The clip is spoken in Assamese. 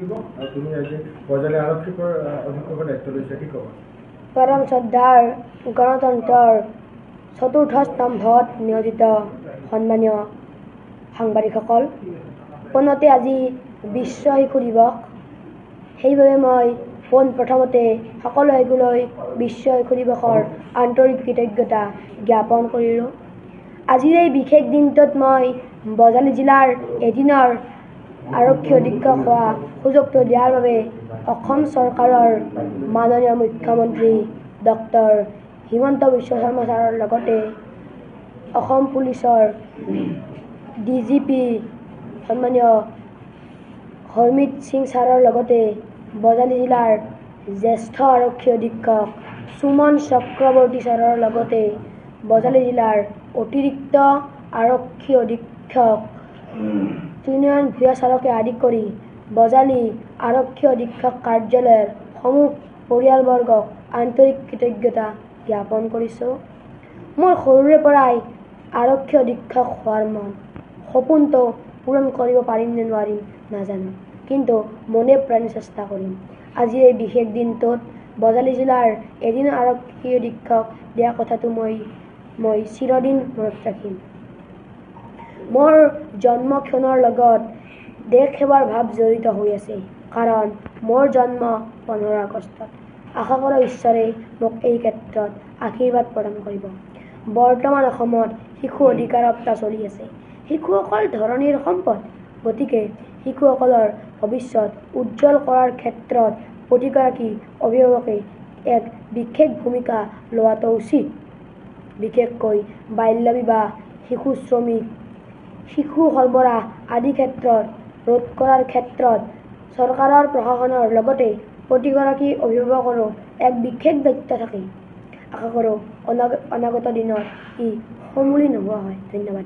আৰু তুমি আজি বজালী আৰক্ষী অধীক্ষকৰ দায়িত্ব লৈছা, কি ক'বা? পৰম শ্ৰদ্ধাৰ গণতন্ত্ৰৰ চতুৰ্থ স্তম্ভত নিয়োজিত সন্মানীয় সাংবাদিকসকল, পোনতে আজি বিশ্ব শিশু দিৱস। সেইবাবে মই পোনপ্ৰথমতে সকলো শিশুলৈ বিশ্ব শিশু দিৱসৰ আন্তৰিক কৃতজ্ঞতা জ্ঞাপন কৰিলোঁ। আজিৰ এই বিশেষ দিনটোত মই বজালী জিলাৰ এদিনৰ আৰক্ষী অধীক্ষক হোৱা সুযোগটো দিয়াৰ বাবে অসম চৰকাৰৰ মাননীয় মুখ্যমন্ত্ৰী ডক্টৰ হিমন্ত বিশ্ব শৰ্মা ছাৰৰ লগতে অসম পুলিচৰ ডিজিপি সন্মানীয় হৰমিত সিং ছাৰৰ লগতে বজালী জিলাৰ জ্যেষ্ঠ আৰক্ষী অধীক্ষক সুমন চক্ৰৱৰ্তী ছাৰৰ লগতে বজালী জিলাৰ অতিৰিক্ত আৰক্ষী অধীক্ষক ত্ৰিনয়ন ভূঞা ছাৰকে আদি কৰি বজালী আৰক্ষী অধীক্ষক কাৰ্যালয়ৰ সমূহ পৰিয়ালবৰ্গক আন্তৰিক কৃতজ্ঞতা জ্ঞাপন কৰিছোঁ। মোৰ সৰুৰে পৰাই আৰক্ষী অধীক্ষক হোৱাৰ মন, সপোনটো পূৰণ কৰিব পাৰিম নে নোৱাৰিম নাজানো, কিন্তু মনে প্ৰাণে চেষ্টা কৰিম। আজি এই বিশেষ দিনটোত বজালী জিলাৰ এদিন আৰক্ষী অধীক্ষক দিয়া কথাটো মই চিৰদিন মনত ৰাখিম। মোৰ জন্ম ক্ষণৰ লগত দেশ সেৱাৰ ভাৱ জড়িত হৈ আছে, কাৰণ মোৰ জন্ম 15 আগষ্টত। আশা কৰোঁ ঈশ্বৰে মোক এই ক্ষেত্ৰত আশীৰ্বাদ প্ৰদান কৰিব। বৰ্তমান অসমত শিশু অধিকাৰ সপ্তাহ চলি আছে। শিশুসকল ধৰণীৰ সম্পদ, গতিকে শিশুসকলৰ ভৱিষ্যত উজ্জ্বল কৰাৰ ক্ষেত্ৰত প্ৰতিগৰাকী অভিভাৱকে এক বিশেষ ভূমিকা লোৱাটো উচিত। বিশেষকৈ বাল্য বিবাহ, শিশু শ্ৰমিক, শিশু সৰবৰাহ আদি ক্ষেত্ৰত ৰোধ কৰাৰ ক্ষেত্ৰত চৰকাৰৰ প্ৰশাসনৰ লগতে প্ৰতিগৰাকী অভিভাৱকৰো এক বিশেষ দায়িত্ব থাকে। আশা কৰোঁ অনাগত দিনত ই সমূলি নোহোৱা হয়। ধন্যবাদ।